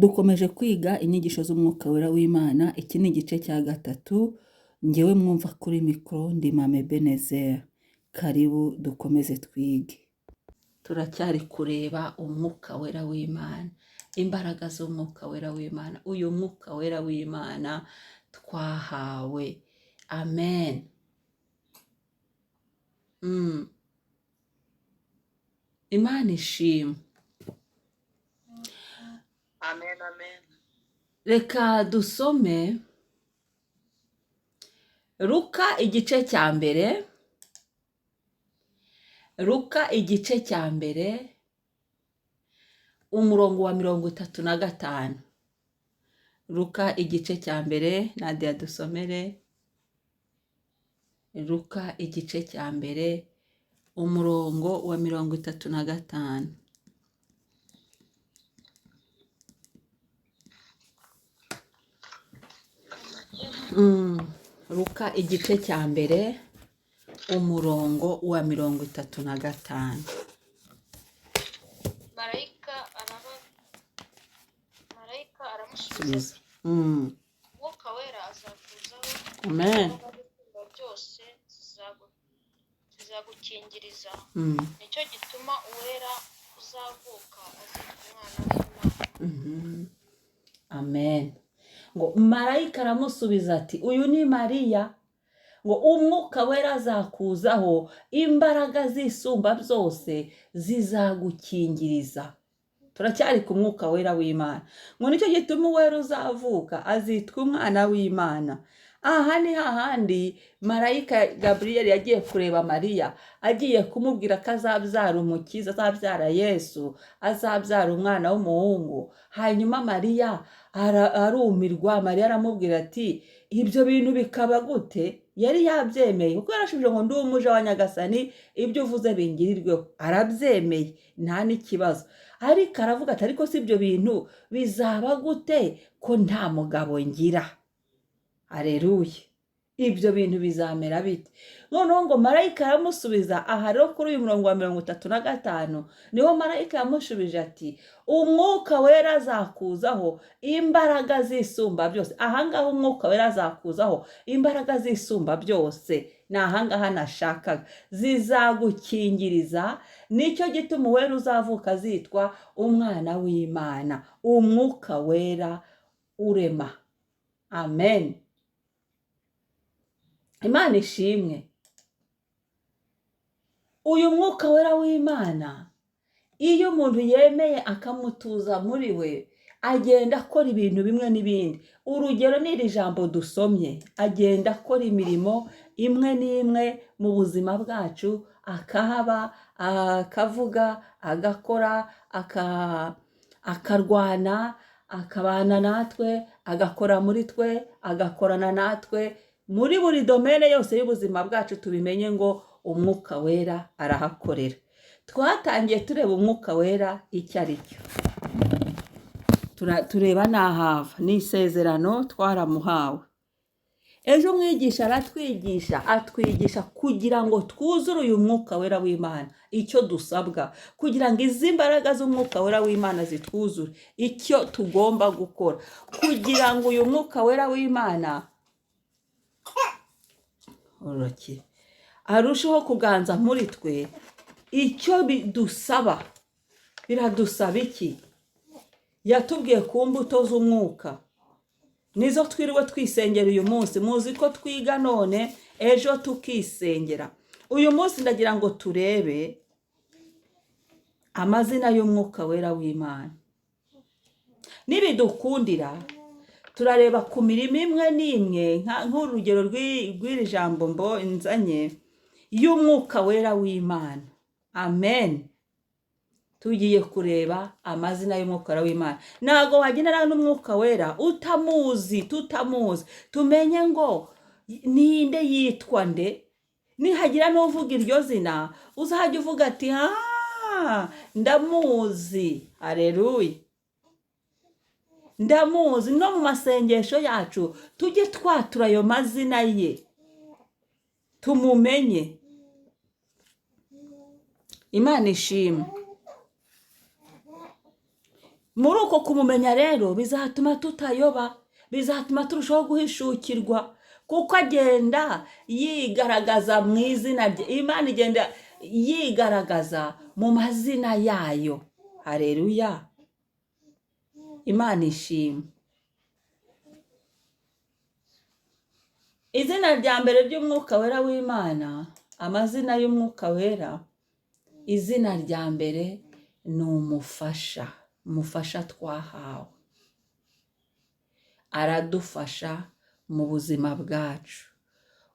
Dukomeje kwiga inyigisho z'Umwuka Wera w'Imana, iki ni igice cya gatatu, ngewe mwumva kuri mikoro ndi Mama Ebenezer. Karibu dukomeze twige. Turacyari kureba Umwuka Wera w'Imana, imbaraga z'Umwuka Wera w'Imana, uyu Mwuka Wera w'Imana twahawe. Amen. Imana ishimwe. Amen, amen. Reka dusome Luka igice cya mbere, Luka igice cya mbere, umurongo wa 35. Luka igice cya mbere, Nadia dusomere. Luka igice cya mbere, umurongo wa 35. Luka igice cya mbere, umurongo wa 35. Marayika aramusubiza Subiza. ati, Umwuka Wera azakuzaho, Amen. imbaraga z'Isumba byose zizagukingiriza. Nicyo gituma uwera uzavuka azitwa umwana w'Imana. Amen. Ngo marayika aramusubiza ati, uyu ni Mariya, ngo Umwuka Wera azakuzaho, imbaraga z'Isumba byose zizagukingiriza. Turacyari ku Mwuka Wera w'Imana. Ngo nicyo gituma uwera uzavuka azitwa umwana w'Imana. Aha ni hahandi marayika Gaburiyeli yagiye kureba Mariya, agiye kumubwira ko azabyara umukiza, azabyara Yesu, azabyara umwana w'umuhungu. Hanyuma Mariya arumirwa. Mariya aramubwira ati, ibyo bintu bikaba gute? Yari yabyemeye kuko yarashubije ngo ndi umuja wa Nyagasani, ibyo uvuze bingirirweho. Arabyemeye nta n'ikibazo, ariko aravuga ati, ariko si ibyo bintu bizaba gute ko nta mugabo ngira? Aleluya. Ibyo bintu bizamera bite? Noneho ngo marayika aramusubiza, aha rero kuri uyu murongo wa 35 niho marayika yamushubije ati, Umwuka Wera azakuzaho, imbaraga z'Isumba byose. Aha ngaha Umwuka Wera azakuzaho, imbaraga z'Isumba byose, ni aha ngaha nashakaga, zizagukingiriza, nicyo gituma uwera uzavuka azitwa umwana w'Imana. Umwuka Wera urema. Amen. Imana ishimwe. Uyu Mwuka Wera w'Imana, iyo umuntu yemeye akamutuza muri we, agenda akora ibintu bimwe n'ibindi. Urugero ni iri jambo dusomye, agenda akora imirimo imwe n'imwe mu buzima bwacu, akahaba, akavuga, agakora, akarwana, akabana natwe, agakora muri twe, agakorana natwe muri buri domaine yose y'ubuzima bwacu. Tubimenye ngo Umwuka Wera arahakorera. Twatangiye tureba Umwuka Wera icyo ari cyo, tureba n'ahava, ni isezerano twaramuhawe. Ejo umwigisha aratwigisha, atwigisha kugira ngo twuzure uyu Mwuka Wera w'Imana, icyo dusabwa kugira ngo izi mbaraga z'Umwuka Wera w'Imana zitwuzure, icyo tugomba gukora kugira ngo uyu Mwuka Wera w'Imana arusheho kuganza muri twe. Icyo bidusaba, biradusaba iki? Yatubwiye ku mbuto z'Umwuka, nizo twiriwe twisengera uyu munsi. Muzi ko twiga none, ejo tukisengera. Uyu munsi ndagira ngo turebe amazina y'Umwuka Wera w'Imana. Nibidukundira turareba ku mirimo imwe n'imwe, nk'urugero rw'iri jambo mbo nzanye y'Umwuka Wera w'Imana. Amen. Tugiye kureba amazina y'Umwuka Wera w'Imana. Ntabwo wagendana n'Umwuka Wera utamuzi, tutamuzi. Tumenye ngo ninde, yitwa nde. Nihagira n'uvuga iryo zina, uzajya uvuga ati, ah, ndamuzi. Haleluya, ndamuzi. No mu masengesho yacu tujye twatura ayo mazina ye, tumumenye. Imana ishimwe. Muri uko kumumenya rero bizatuma tutayoba, bizatuma turushaho guhishukirwa, kuko agenda yigaragaza mu izina rye. Imana igenda yigaragaza mu mazina yayo. Hareruya, Imana ishimwe. Izina rya mbere ry'umwuka wera w'Imana, amazina y'umwuka wera, izina rya mbere ni umufasha, umufasha twahawe. Aradufasha mu buzima bwacu.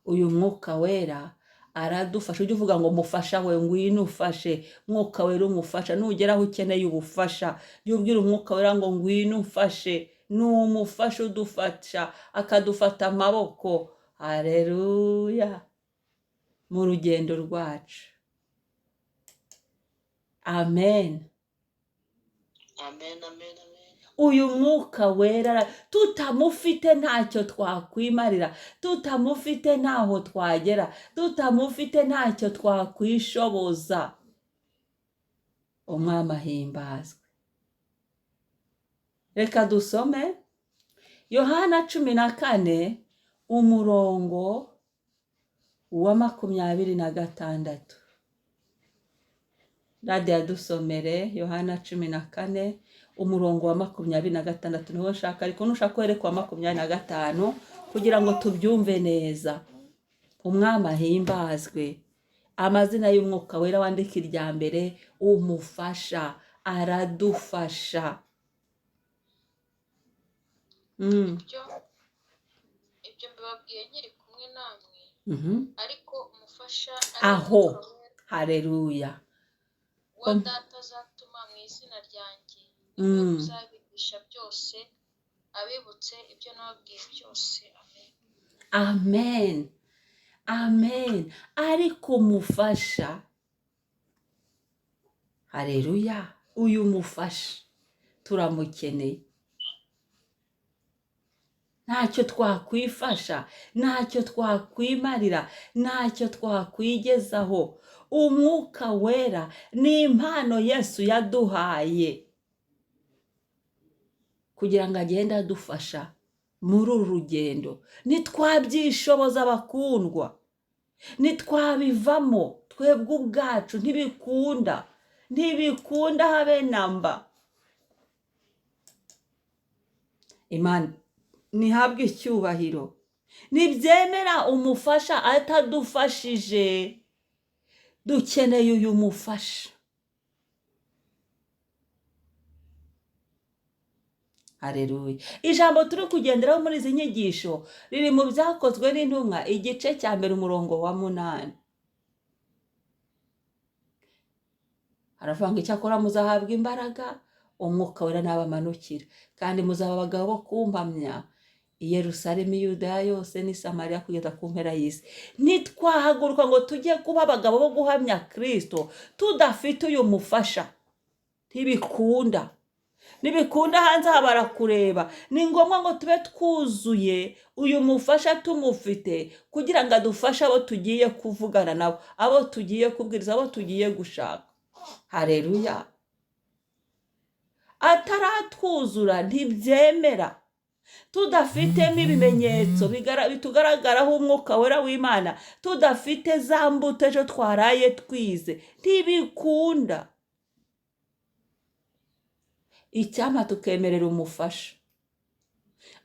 Uyu mwuka wera aradufasha. Ujye uvuga ngo mufasha we, ngwino ufashe. Mwuka wera umufasha, nugera aho ukeneye ubufasha, jya ubwira umwuka wera ngo ngwino umfashe. Ni umufasha udufasha, akadufata amaboko. Haleluya, mu rugendo rwacu. Amen. Amen, amen, amen. Uyu mwuka wera tutamufite ntacyo twakwimarira, tutamufite ntaho twagera, tutamufite ntacyo twakwishoboza. Umwami ahimbazwe. Reka dusome Yohana 14 umurongo wa 26. Radiyo dusomere Yohana 14 umurongo wa 26, niwo nshaka, ariko nushaka kwereka wa 25 kugira ngo tubyumve neza. Umwami ahimbazwe. Amazina y'umwuka wera wandika irya mbere, umufasha, aradufasha. Ibyo mbibabwiye nkiri kumwe namwe, ariko umufasha aho. Haleluya. Uwo Data azatuma mu izina ryanjye, niwe uzabigisha byose, abibutse ibyo nababwiye byose. Amen. Amen. Amen. Ariko umufasha, haleluya, uyu mufasha turamukeneye. Ntacyo twakwifasha, ntacyo twakwimarira, ntacyo twakwigezaho. Umwuka wera ni impano Yesu yaduhaye kugira ngo agende adufasha muri uru rugendo. Ntitwabyishoboza abakundwa, ntitwabivamo twebwe ubwacu, ntibikunda, ntibikunda habe namba. Imana ntihabwe icyubahiro. Ntibyemera umufasha atadufashije. Dukeneye uyu mufasha. Haleluya. Ijambo turi kugenderaho muri izi nyigisho riri mu Byakozwe n'Intumwa igice cya 1 umurongo wa 8. Haravuga ngo icyakora muzahabwa imbaraga, umwuka wera nabamanukira, kandi muzaba abagabo bo kumpamya i Yerusalemu, Yudaya yose n'i Samariya kugeza ku mpera y'isi. Ntitwahaguruka ngo tujye kuba abagabo bo guhamya Kristo tudafite uyu mufasha. Ntibikunda, ntibikunda. Hanze aha barakureba. Ni ngombwa ngo tube twuzuye uyu mufasha, tumufite kugira ngo adufashe abo tugiye kuvugana nabo, abo tugiye kubwiriza, abo tugiye gushaka. Haleluya. Ataratwuzura ntibyemera. Tudafitemo ibimenyetso bitugaragaraho umwuka wera w'Imana, tudafite za mbuto ejo twaraye twize, ntibikunda. Icyampa tukemerera umufasha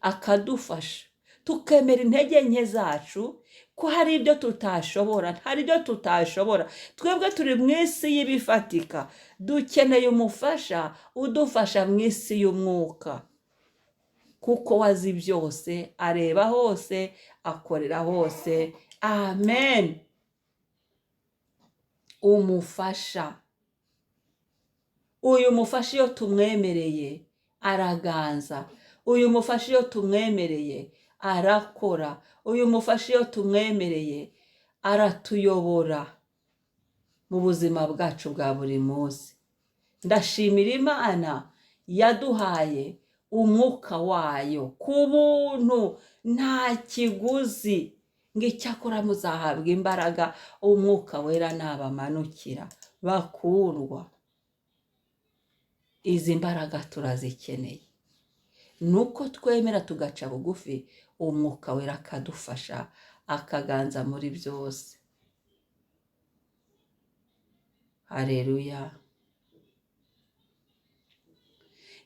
akadufasha, tukemera intege nke zacu, ko hari ibyo tutashobora, hari ibyo tutashobora. Twebwe turi mu isi y'ibifatika, dukeneye umufasha udufasha mu isi y'umwuka, kuko wazi byose, areba hose, akorera hose. Amen. Umufasha, uyu mufasha iyo tumwemereye araganza, uyu mufasha iyo tumwemereye arakora, uyu mufasha iyo tumwemereye aratuyobora mu buzima bwacu bwa buri munsi. Ndashimira Imana yaduhaye umwuka wayo ku buntu, nta kiguzi, ngo icyakora muzahabwa imbaraga umwuka wera nabamanukira. Bakundwa, Izi mbaraga turazikeneye, nuko twemera tugaca bugufi, Umwuka Wera akadufasha, akaganza muri byose. Hareruya.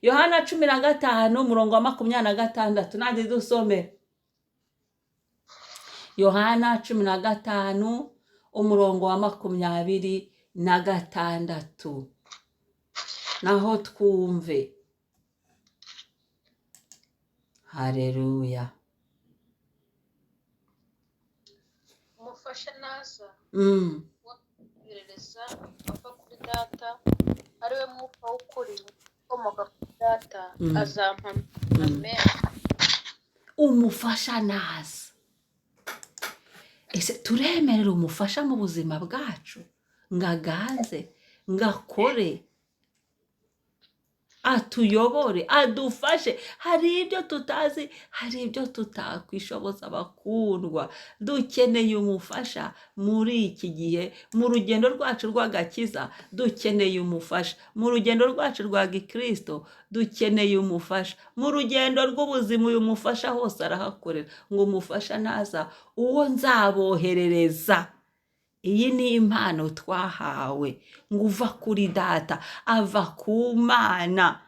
Yohana 15 umurongo wa 26, nandi dusome. Yohana 15 umurongo wa 26, naho twumve. Hareruya. Umufasha naza, woherereza ava kuri Data, ari we Mwuka w'ukuri ukomoka kuri Data, azampamya. Amen. Umufasha naza. Ese turemerera umufasha mu buzima bwacu ngo aganze, ngo akore, atuyobore, adufashe? Hari ibyo tutazi, hari ibyo tutakwishoboza abakundwa. Dukeneye umufasha muri iki gihe, mu rugendo rwacu rw'agakiza dukeneye umufasha, mu rugendo rwacu rwa gikristo dukeneye umufasha, mu rugendo rw'ubuzima uyu mufasha hose arahakorera. Ngo umufasha naza, uwo nzaboherereza. Iyi ni impano twahawe, ngo uva kuri Data, ava ku Mana.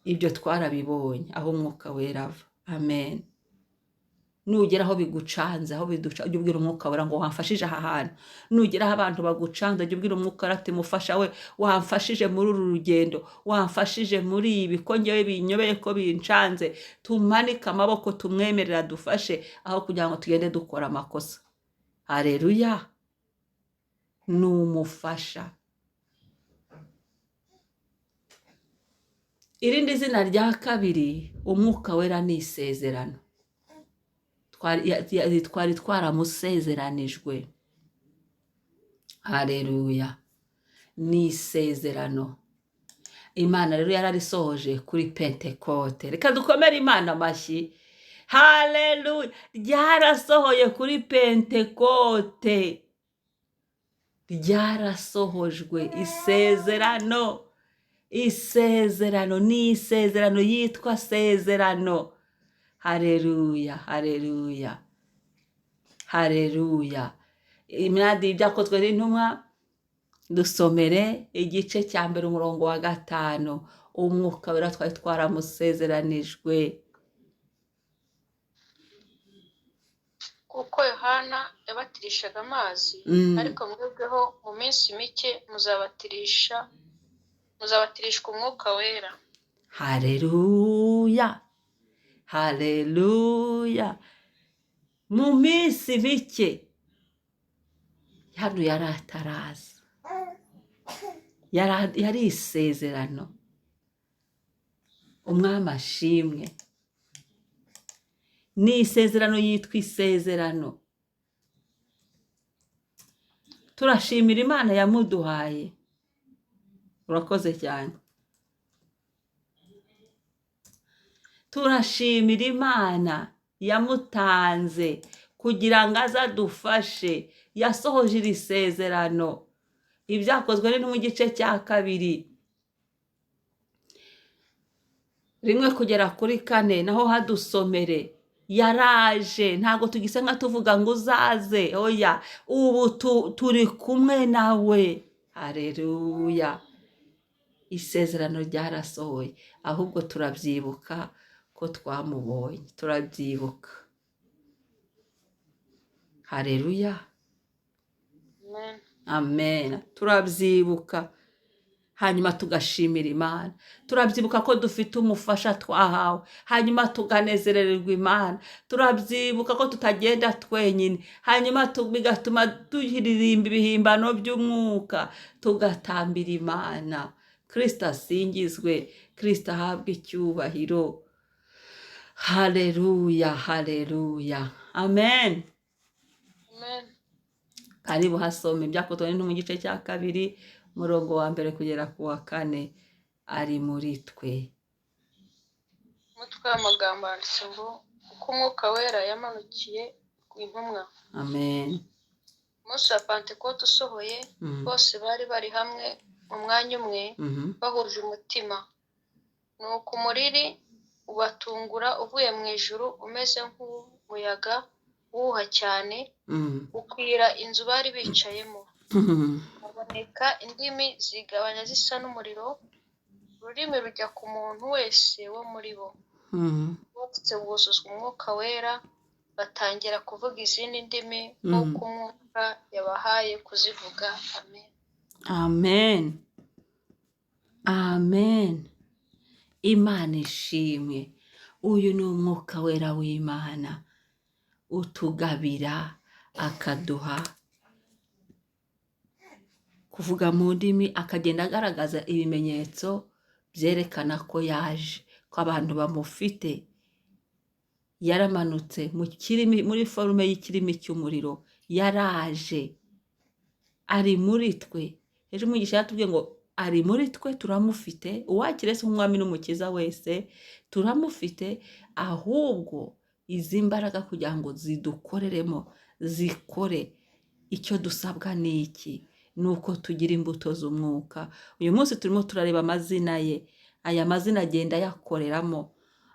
Ibyo twarabibonye aho Umwuka Wera ava. Amen. Nugera aho bigucanze, aho biduca, ujye ubwira Umwuka Wera ngo wamfashije aha hantu. Nugera aho abantu bagucanze, ujye ubwira Umwuka Wera ati mufasha we, wamfashije muri uru rugendo, wamfashije muri ibi, ko ngewe binyobeye, ko bincanze. Tumanike amaboko tumwemerera dufashe, aho kugira ngo tugende dukora amakosa. Hareruya. Ni umufasha. Irindi zina rya kabiri, Umwuka Wera ni isezerano. Twari twaramusezeranijwe. Hareruya. Ni isezerano. Imana rero yararisohoje kuri Pentekote. Reka dukomere Imana amashyi. Haleluya. Ryarasohoye kuri Pentekote. Ryarasohojwe isezerano. Isezerano ni isezerano yitwa sezerano. Haleluya, haleluya, haleluya. Imyadi ibyakozwe n'intumwa, dusomere igice cya 1 umurongo wa 5. Umwuka Wera twari twaramusezeranijwe. Kuko Yohana yabatirishaga amazi, ariko mwebweho mu minsi mike muzabatirishwa Umwuka Wera. Haleluya, haleluya. Mu minsi mike, hano yari ataraza, yari isezerano. Umwami ashimwe. Ni isezerano yitwa isezerano. Turashimira Imana yamuduhaye. Urakoze cyane. Turashimira Imana yamutanze kugira ngo azadufashe. Yasohoje iri sezerano. Ibyakozwe n'intumwa igice cya 2, 1 kugera kuri 4, naho hadusomere. Yaraje, ntabwo tugise nka tuvuga ngo uzaze, oya, ubu turi kumwe nawe. Haleluya. Isezerano ryarasohoye, ahubwo turabyibuka ko twamubonye, turabyibuka. Haleluya. Amen. Turabyibuka, hanyuma tugashimira Imana. Turabyibuka ko dufite umufasha twahawe, hanyuma tuganezererwa Imana. Turabyibuka ko tutagenda twenyine, hanyuma bigatuma turirimba ibihimbano by'umwuka, tugatambira Imana. Kristo asingizwe, Kristo ahabwe icyubahiro. Haleluya, haleluya. Amen. Amen. Karibu hasome ibyakozwe n'intumwa igice cya 2 umurongo wa 1 kugera ku wa 4. Ari muri twe. Umutwe w'amagambo handitse ngo uko Umwuka Wera yamanukiye ku intumwa. Amen. Umunsi wa Pentekote usohoye, bose bari bari hamwe mu mwanya umwe, bahuje umutima. Nuko umuriri ubatungura uvuye mu ijuru umeze nk'umuyaga uhuha cyane, ukwira inzu bari bicayemo. Haboneka indimi zigabanya zisa n'umuriro, ururimi rujya ku muntu wese wo muri bo. Bose buzuzwa Umwuka Wera, batangira kuvuga izindi ndimi nk'uko Umwuka yabahaye kuzivuga. Amen. Amen, amen. Imana ishimwe. Uyu ni Umwuka Wera w'Imana utugabira, akaduha kuvuga mu ndimi, akagenda agaragaza ibimenyetso byerekana ko yaje, ko abantu bamufite. Yaramanutse mu kirimi, muri forme y'ikirimi cy'umuriro, yaraje ari muri twe. Ejo Umwigisha yatubwiye ngo ari muri twe, turamufite. Uwakira Yesu nk'Umwami n'Umukiza wese turamufite. Ahubwo izi mbaraga kugira ngo zidukoreremo, zikore, icyo dusabwa ni iki? Ni uko tugira imbuto z'Umwuka. Uyu munsi turimo turareba amazina ye. Aya mazina agenda ayakoreramo,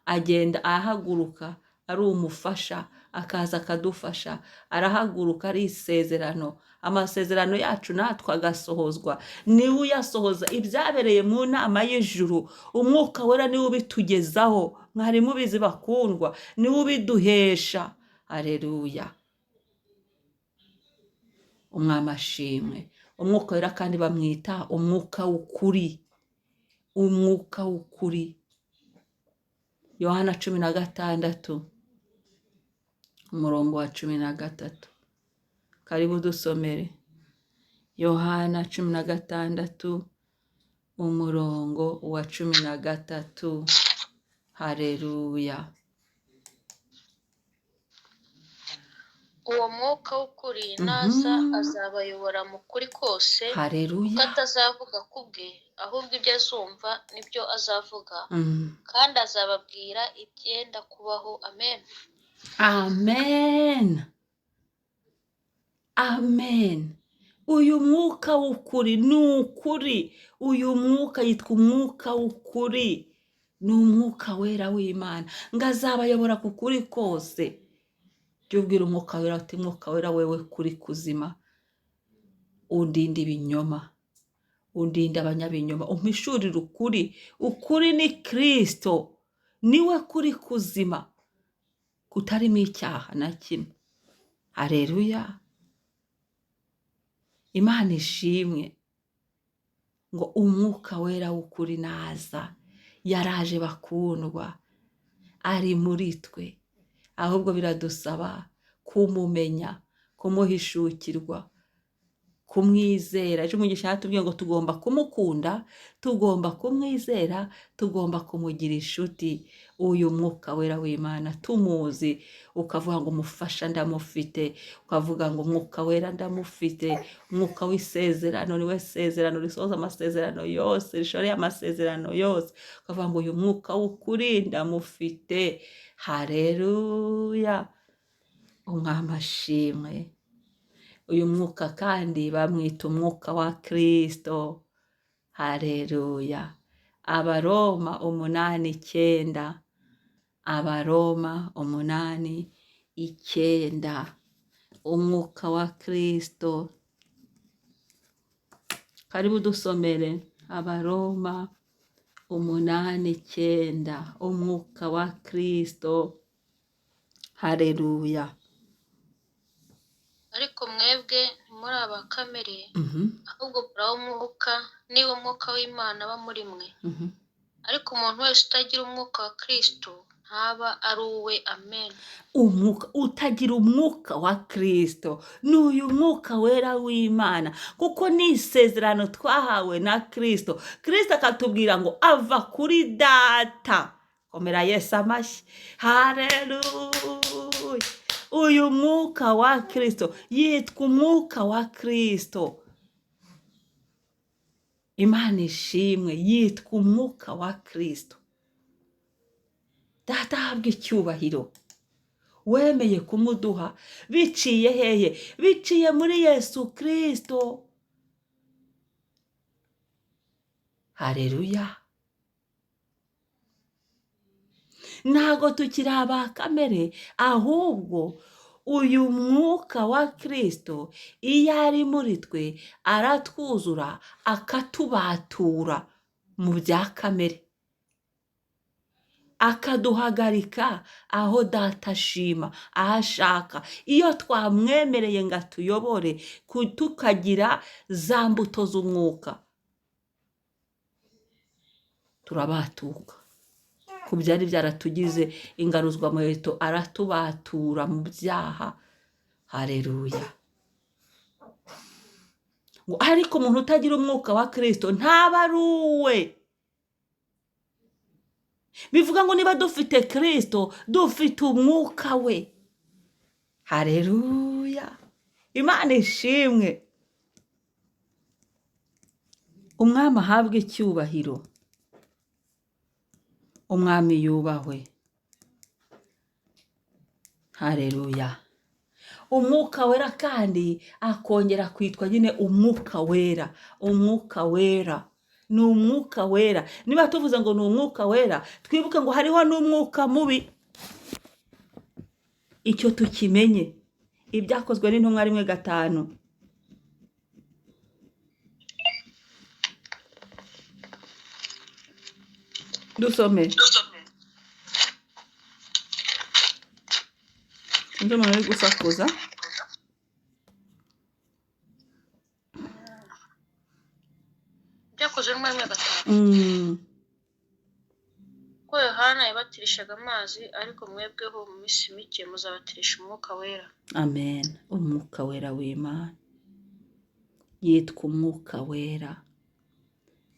agenda ahaguruka ari umufasha, akaza akadufasha. Arahaguruka ari isezerano, amasezerano yacu natwe agasohozwa. Niwe uyasohoza. Ibyabereye mu nama y'ijuru, Umwuka Wera niwe ubitugezaho. Mwari mubizi bakundwa? Niwe ubiduhesha. Areruya, Umwami ashimwe. Umwuka Wera kandi bamwita Umwuka w'ukuri, Umwuka w'ukuri. Yohana 16, umurongo wa 13. Karibu dusomere. Yohana 16, umurongo wa 13. Hareruya. Uwo Mwuka w'ukuri naza, azabayobora mu kuri kose, kuko atazavuga ku bwe, ahubwo ibyo azumva nibyo azavuga, kandi azababwira ibyenda kubaho. Amen. Amen, amen. Uyu Mwuka w'ukuri ni ukuri. Uyu Mwuka yitwa Umwuka w'ukuri, ni Umwuka Wera w'Imana, ngo azabayobora ku kuri kose. Jya ubwira Umwuka Wera uti: "Mwuka Wera, wewe kuri kuzima, undinde ibinyoma, undinde abanyabinyoma, umpishurire ukuri." Ukuri ni Kirisito, niwe kuri kuzima kutarimo icyaha na kimwe. Hareruya, Imana ishimwe. Ngo Umwuka Wera w'ukuri naza, yaraje bakundwa, ari muri twe. Ahubwo biradusaba kumumenya, kumuhishukirwa, kumwizera. Ejo Umugisha yatubwiye ngo tugomba kumukunda, tugomba kumwizera, tugomba kumugira inshuti, uyu Mwuka Wera w'Imana. Tumuzi, ukavuga ngo umufasha ndamufite, ukavuga ngo Umwuka Wera ndamufite, Umwuka w'isezerano, niwe sezerano risohoza amasezerano yose, rishoreye amasezerano yose. Ukavuga ngo uyu Mwuka w'ukuri ndamufite. Hareruya, Umwami ashimwe. Uyu Mwuka kandi bamwita Umwuka wa Kirisito. Hareruya. Abaroma 8:9, Abaroma 8:9, Umwuka wa Kirisito. Karibu dusomere. Abaroma 8:9, Umwuka wa Kirisito. Hareruya. Ariko mwebwe ntimuri aba kamere, ahubwo muri ab'Umwuka, niba Umwuka w'Imana aba muri mwe. Ariko umuntu wese utagira Umwuka wa Kristo ntaba ari uwe. Amen. Umwuka, utagira Umwuka wa Kirisito, ni uyu Mwuka Wera w'Imana, kuko ni isezerano twahawe na Kirisito. Kirisito akatubwira ngo ava kuri Data. Komera Yesu amashyi. Hareruya. Uyu Mwuka wa Kirisito yitwa Umwuka wa Kirisito. Imana ishimwe. Yitwa Umwuka wa Kirisito. Data ahabwa icyubahiro wemeye kumuduha. Biciye hehe? Biciye muri Yesu Kirisito. Hareruya. Ntago tukiri aba kamere, ahubwo uyu mwuka wa Kristo iyo ari muri twe aratwuzura, akatubatura mu bya kamere, akaduhagarika aho data ashima, aho ashaka. Iyo twamwemereye ngo atuyobore, tukagira za mbuto z'umwuka, turabatuka ku byari byaratugize ingaruzwamuheto, aratubatura mu byaha. Hareruya. Ngo ariko umuntu utagira umwuka wa Kristo ntaba ari uwe. Bivuga ngo niba dufite Kristo, dufite umwuka we. Hareruya. Imana ishimwe. Umwami ahabwe icyubahiro, umwami yubahwe. Hareruya. Umwuka wera kandi akongera kwitwa nyine umwuka wera. Umwuka wera ni umwuka wera. Niba tuvuze ngo ni umwuka wera, twibuke ngo hariho n'umwuka mubi. Icyo tukimenye. Ibyakozwe n'intumwa 1:5. Dusome. Sinzi umuntu uri gusakuza. Byakozwe n'intumwa 1:5. Ko Yohana yabatirishaga amazi, ariko mwebweho mu minsi mike muzabatirisha umwuka wera. Amen. Umwuka wera w'Imana yitwa umwuka wera.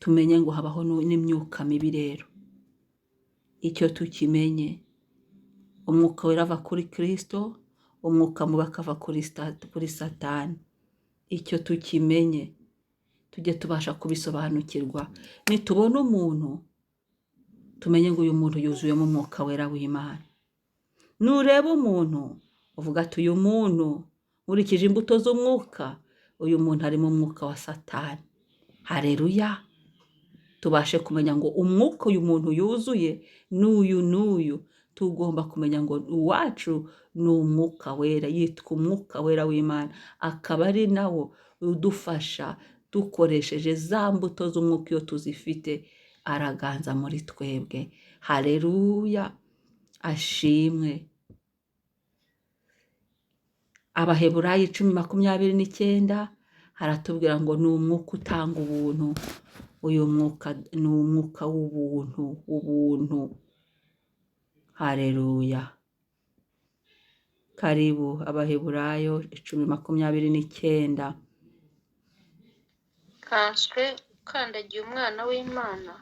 Tumenye ngo habaho n'imyuka mibi rero. Icyo tukimenye, umwuka wera ava kuri Kristo, umwuka mubi akava kuri Satani. Icyo tukimenye, tujye tubasha kubisobanukirwa. Nitubona umuntu, tumenye ngo uyu muntu yuzuyemo umwuka wera w'Imana. Nureba umuntu uvuga ati uyu muntu nkurikije imbuto z'umwuka, uyu muntu arimo umwuka wa Satani. Hareruya. Tubashe kumenya ngo umwuka uyu muntu yuzuye n'uyu n'uyu. Tugomba kumenya ngo uwacu ni umwuka wera, yitwa umwuka wera w'Imana, akaba ari nawo udufasha dukoresheje za mbuto z'umwuka. Iyo tuzifite araganza muri twebwe. Hareruya, ashimwe. Abaheburayo 10:29 haratubwira ngo ni umwuka utanga ubuntu. Uyu mwuka ni umwuka w'ubuntu, ubuntu. Hareruya. Karibu Abaheburayo 10:29. Kanswe ukandagiye umwana w'Imana,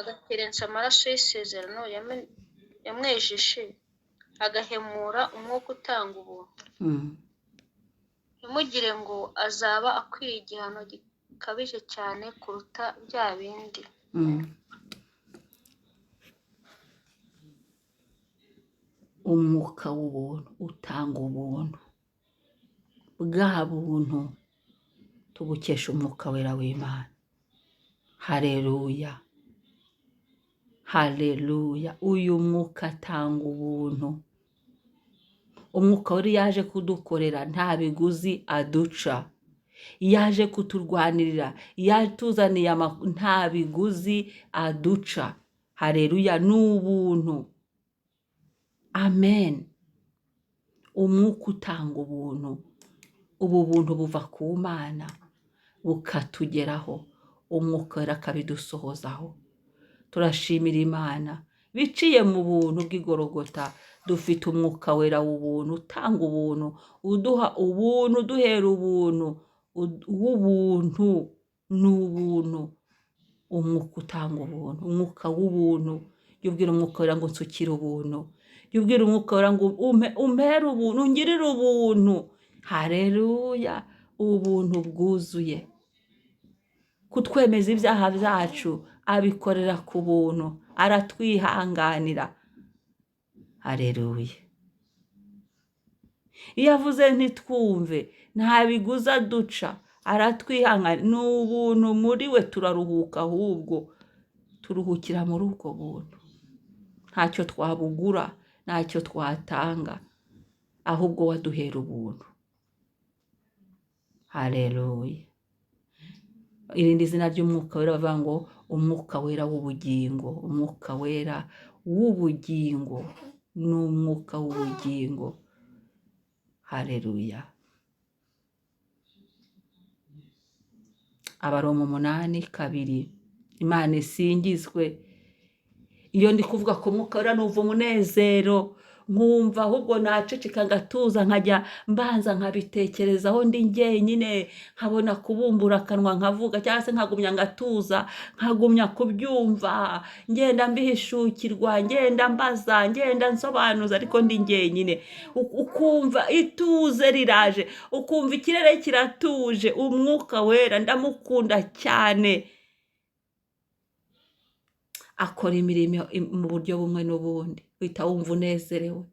agakerensa amaraso y'isezerano yamwejeje, agahemura umwuka utanga ubuntu. Ntimugire ngo azaba akwiye igihano gikabije cyane kuruta bya bindi. Umwuka w'ubuntu utanga ubuntu, bwa buntu tubukesha umwuka wera w'Imana. Hareruya, hareruya. Uyu mwuka atanga ubuntu. Umwuka wera yaje kudukorera nta biguzi aduca, yaje kuturwanirira, yatuzaniye nta biguzi aduca. Hareruya, ni ubuntu. Amen. Umwuka utanga ubuntu. Ubu buntu buva ku Mana bukatugeraho, umwuka wera akabidusohozaho. Turashimira Imana biciye mu buntu bw'igorogota. Dufite umwuka wera w'ubuntu utanga ubuntu, uduha ubuntu, uduhera ubuntu, w'ubuntu ni ubuntu. Umwuka utanga ubuntu, umwuka w'ubuntu. Jya ubwira umwuka wera ngo nsukire ubuntu, jya ubwira umwuka wera ngo umpere ubuntu, ungirire ubuntu. Hareruya. Ubuntu bwuzuye. Kutwemeza ibyaha byacu abikorera ku buntu, aratwihanganira. Hareruya. Iyo avuze ntitwumve, nta biguzi aduca, Aratwihangana, ni ubuntu muri we turaruhuka, ahubwo turuhukira muri ubwo buntu. Ntacyo twabugura, ntacyo twatanga, ahubwo waduhera ubuntu. Haleluya. Irindi zina ry'umwuka wera bavuga ngo umwuka wera w'ubugingo. Umwuka wera w'ubugingo ni umwuka w'ubugingo. Haleluya. Abaroma 8:2. Imana isingizwe. Iyo ndi kuvuga ku mwuka wera numva umunezero, nkumva ahubwo naceceka ngatuza, nkajya mbanza nkabitekerezaho ndi njyenyine, nkabona kubumbura akanwa nkavuga, cyangwa se nkagumya ngatuza, nkagumya kubyumva, ngenda mbihishukirwa, ngenda mbaza, ngenda nsobanuza, ariko ndi njyenyine. Ukumva ituze riraje, ukumva ikirere kiratuje. Umwuka wera ndamukunda cyane, akora imirimo mu buryo bumwe n'ubundi, uhita wumva unezerewe,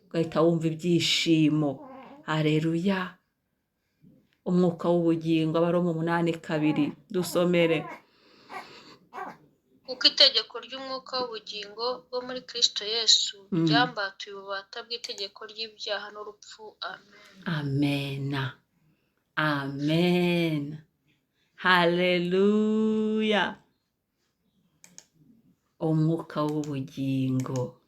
ugahita wumva ibyishimo. Haleluya. Umwuka w'ubugingo, Abaroma 8:2, dusomere. Kuko itegeko ry'umwuka w'ubugingo bwo muri Kristo Yesu ryambatuye ububata bw'itegeko ry'ibyaha n'urupfu. Amen. Amena. Amen. Haleluya. Umwuka w'ubugingo,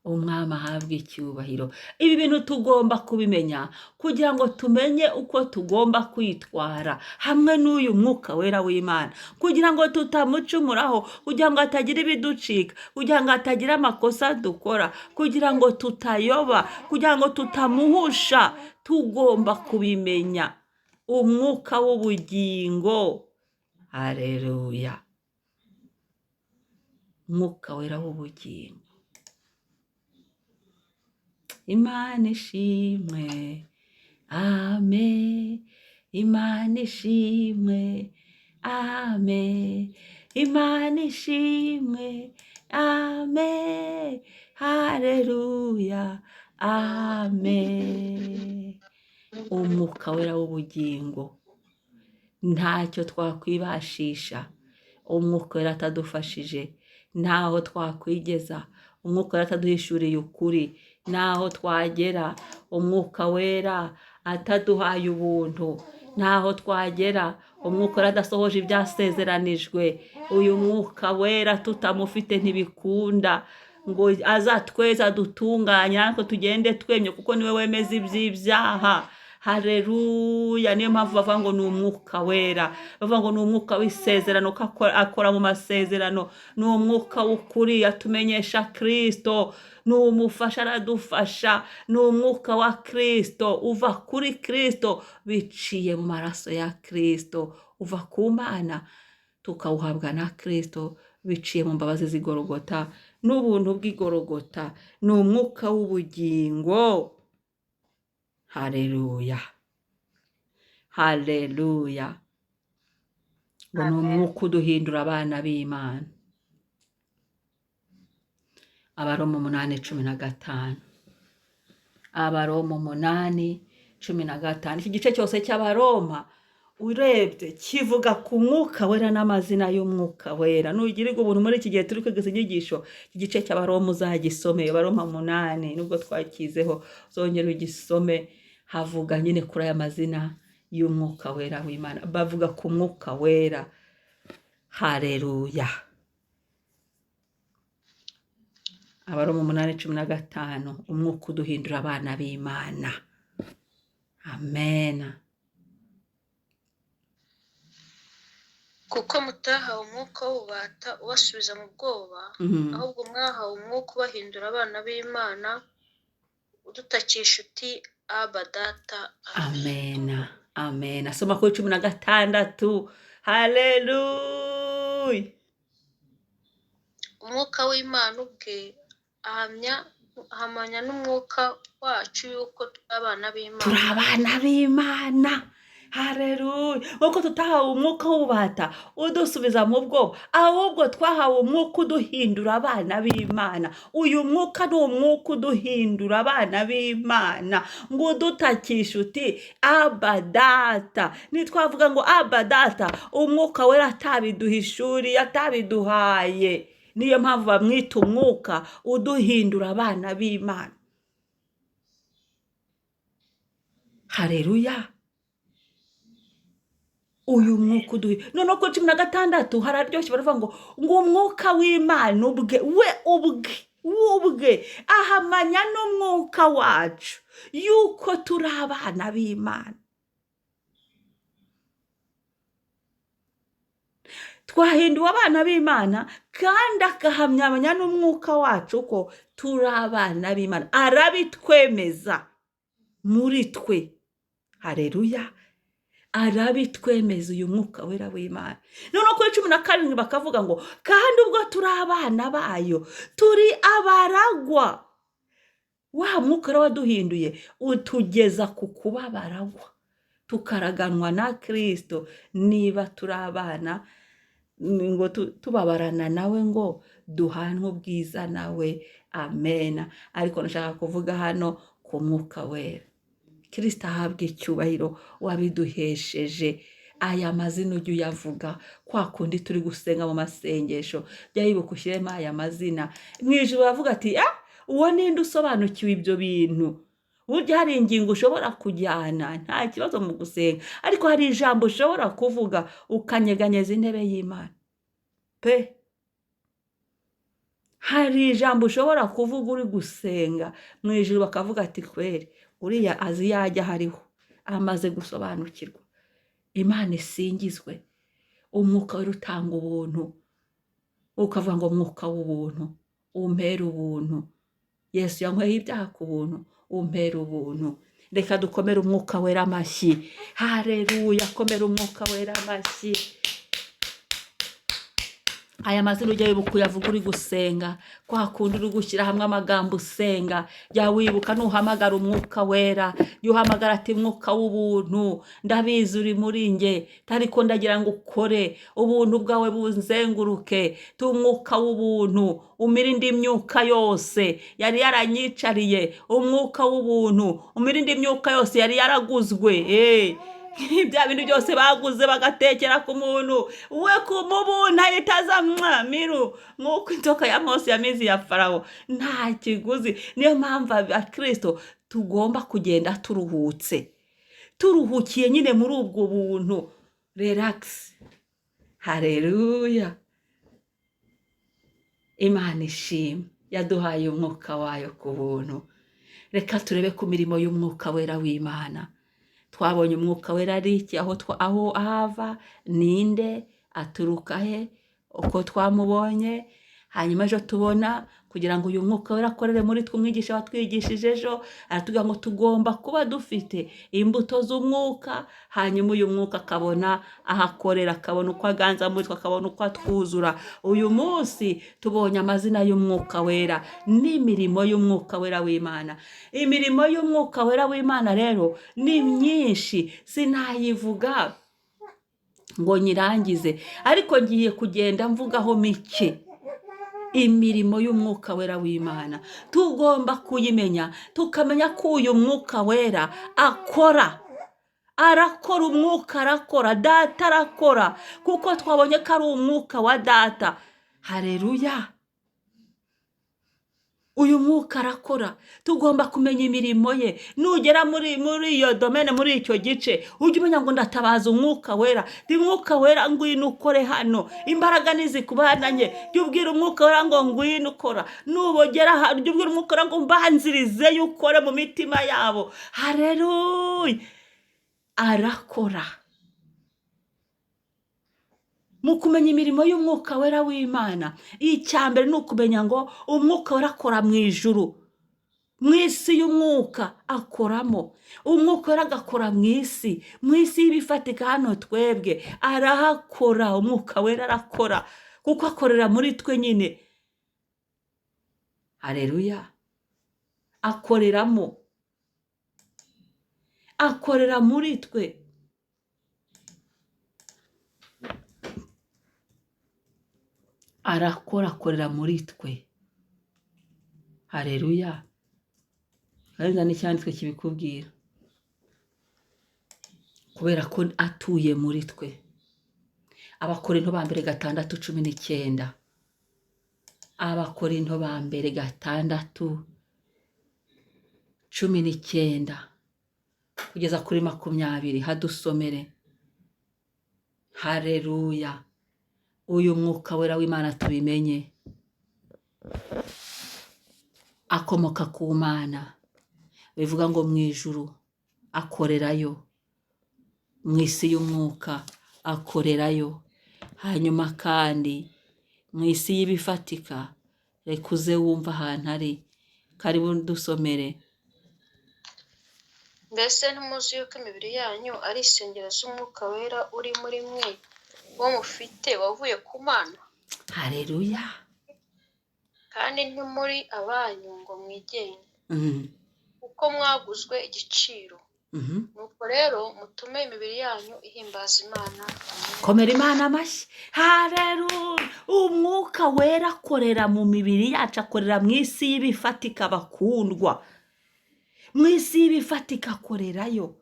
umwami ahabwa icyubahiro. Ibi bintu tugomba kubimenya kugira ngo tumenye uko tugomba kwitwara hamwe n'uyu mwuka wera w'Imana, kugira ngo tutamucumuraho, kugira ngo hatagira ibiducika, kugira ngo hatagira amakosa dukora, kugira ngo tutayoba, kugira ngo tutamuhusha. Tugomba kubimenya. Umwuka w'ubugingo. Haleluya. Umwuka wera w'ubugingo. Imana ishimwe, amen. Imana ishimwe, amen. Imana ishimwe, amen. Haleluya, amen. Umwuka wera w'ubugingo, ntacyo twakwibashisha umwuka wera atadufashije, ntaho twakwigeza umwuka wera ataduhishuriye ukuri, ntaho twagera umwuka wera ataduhaye ubuntu, ntaho twagera umwuka wera adasohoje ibyasezeranijwe. Uyu mwuka wera tutamufite ntibikunda ngo azatweze adutunganye, natwe tugende twemye, kuko niwe wemeza iby'ibyaha. Haleluya. Niyo mpamvu bavuga ngo ni umwuka wera, bavuga ngo ni umwuka w'isezerano, ko akora mu masezerano, ni umwuka w'ukuri, atumenyesha Kristo, ni umufasha, aradufasha, ni umwuka wa Kristo, uva kuri Kristo biciye mu maraso ya Kristo, uva ku Mana tukawuhabwa na Kristo biciye mu mbabazi z'igorogota n'ubuntu bw'igorogota. Ni umwuka w'ubugingo. Haleluya. Haleluya. Ngo ni umwuka uduhindura abana b'Imana. Abaroma 8:15. Abaroma 8:15. Iki gice cyose cy'Abaroma urebye kivuga ku mwuka wera n'amazina y'umwuka wera. Nugirirwa ubuntu muri iki gihe turi kwiga izi nyigisho, iki gice cy'Abaroma uzagisome. Abaroma 8, nubwo twakizeho, uzongere ugisome. Havuga nyine kuri aya mazina y'umwuka wera w'Imana, bavuga ku mwuka wera. Haleluya. Abaroma 8:15, umwuka uduhindura abana b'Imana. Amen. Kuko mutahawe umwuka w'ububata ubasubiza mu bwoba, ahubwo mwahawe umwuka ubahindura abana b'Imana, udutakisha uti Aba Data. Amen. Amen. Asoma kuri 16. Haleluya. Umwuka w'Imana ubwe ahamanya n'umwuka wacu yuko turi abana b'Imana. Turi abana b'Imana. Hareruya! Nk'uko tutahawe umwuka w'ububata udusubiza mu bwoba, ahubwo twahawe umwuka uduhindura abana b'Imana. Uyu mwuka ni umwuka uduhindura abana b'Imana, ngo udutakishe uti Aba Data. Ntitwavuga ngo Aba Data umwuka wera atabiduhishuriye, atabiduhaye. Niyo mpamvu bamwita umwuka uduhindura abana b'Imana. Hareruya! Uyu mwuka uduhe. Noneho kuri 16 hararyoshye, baravuga ngo umwuka w'Imana ubwe, we ubwe, ubwe ahamanya n'umwuka wacu yuko turi abana b'Imana. Twahinduwe abana b'Imana, kandi akahamyamanya n'umwuka wacu ko turi abana b'Imana. Arabitwemeza muri twe. Hareruya! Arabitwemeza uyu mwuka wera w'Imana. Noneho kuri 17 bakavuga ngo kandi ubwo turi abana bayo turi abaragwa. Wa mwuka wera waduhinduye utugeza ku kuba abaragwa, tukaraganwa na Kristo. Niba turi abana ngo tubabarana nawe ngo duhanwe ubwiza nawe. Amena. Ariko nashaka kuvuga hano ku mwuka wera. Kristo ahabwa icyubahiro wabiduhesheje. Aya mazina ujye uyavuga kwa kundi turi gusenga mu masengesho, jya wibuka ushyiremo aya mazina. Mu ijuru baravuga ati uwo ninde usobanukiwe ibyo bintu? Burya hari ingingo ushobora kujyana nta kibazo mu gusenga, ariko hari ijambo ushobora kuvuga ukanyeganyeza intebe y'Imana pe. Hari ijambo ushobora kuvuga uri gusenga mu ijuru bakavuga ati kweri uriya azi yajya hariho, amaze gusobanukirwa. Imana isingizwe. Umwuka wera utanga ubuntu, ukavuga ngo mwuka w'ubuntu umpera ubuntu. Yesu yanyweye ibyaha ku buntu, umpera ubuntu. Reka dukomere umwuka wera amashyi. Hareruya! Komera umwuka wera amashyi. Aya mazina ujya wibuka uyavuga uri gusenga, kwa kundi uri gushyira hamwe amagambo usenga, jya wibuka nuhamagara umwuka wera, jya uhamagara ati mwuka w'ubuntu, ndabizi uri muri nge, ariko ndagira ngo ukore ubuntu bwawe bunzenguruke. Tu umwuka w'ubuntu umire indi myuka yose yari yaranyicariye, umwuka w'ubuntu umire indi myuka yose yari yaraguzwe. Bya bintu byose baguze bagatekera ku muntu we kumubuntu ahita aza miru nk'uko inzoka ya Mose yamizi ya Farawo, nta kiguzi. Niyo mpamvu abakristo tugomba kugenda turuhutse, turuhukiye nyine muri ubwo buntu. Relax. Hareruya! Imana ishimwe yaduhaye umwuka wayo ku buntu. Reka turebe ku mirimo y'umwuka wera w'Imana. Twabonye umwuka wera ari iki, aho ava, ninde, aturuka he, uko twamubonye. Hanyuma ejo tubona kugira ngo uyu mwuka wera akorere muri twe, umwigisha watwigishije ejo aratubwira ngo tugomba kuba dufite imbuto z'umwuka. Hanyuma uyu mwuka akabona ahakorera, akabona uko aganza muri twe, akabona uko atwuzura. Uyu munsi tubonye amazina y'umwuka wera n'imirimo y'umwuka wera w'Imana. Imirimo y'umwuka wera w'Imana rero ni myinshi, sinayivuga ngo nyirangize, ariko ngiye kugenda mvugaho mike. Imirimo y'umwuka wera w'Imana tugomba kuyimenya, tukamenya ko uyu mwuka wera akora, arakora. Umwuka arakora, Data arakora, kuko twabonye ko ari umwuka wa Data. Hareruya! Uyu mwuka arakora, tugomba kumenya imirimo ye. Nugera muri iyo domene, muri icyo gice, ujye umenya ngo ndatabaza umwuka wera. Ndi mwuka wera, ngwino ukore hano, imbaraga nizikubananye. Jya ubwira umwuka wera ngo ngwino ukora. Nubogera hano, jya ubwira umwuka wera ngo mbanzirize ukore mu mitima yabo. Hareruya! Arakora. Mu kumenya imirimo y'umwuka wera w'Imana, icya mbere ni ukumenya ngo umwuka wera akora mu ijuru, mu isi y'umwuka akoramo. Umwuka wera agakora mu isi, mu isi y'ibifatika hano twebwe arahakora. Umwuka wera arakora kuko akorera muri twe nyine. Hareruya! Akoreramo, akorera muri twe. Arakora, akorera muri twe. Hareruya. Kandi n'icyanditswe kibikubwira, kubera ko atuye muri twe. Abakorinto ba mbere 6:19. Abakorinto ba mbere 6:19 kugeza kuri 20, hadusomere. Hareruya. Uyu mwuka wera w'Imana tubimenye, akomoka ku Mana, bivuga ngo mu ijuru akorerayo, mu isi y'umwuka akorerayo, hanyuma kandi mu isi y'ibifatika. Reka uze wumva ahantu ari. Karibu dusomere. Mbese ntimuzi yuko imibiri yanyu ari insengero z'Umwuka Wera uri muri mwe, wo mufite wavuye ku Mana? Hareruya. Kandi ntimuri abanyu ngo mwigenge, kuko mwaguzwe igiciro. Nuko rero mutume imibiri yanyu ihimbaza Imana. Komera Imana amashyi. Hareruya. Umwuka Wera akorera mu mibiri yacu, akorera mu isi y'ibifatika. Bakundwa, mu isi y'ibifatika akorerayo.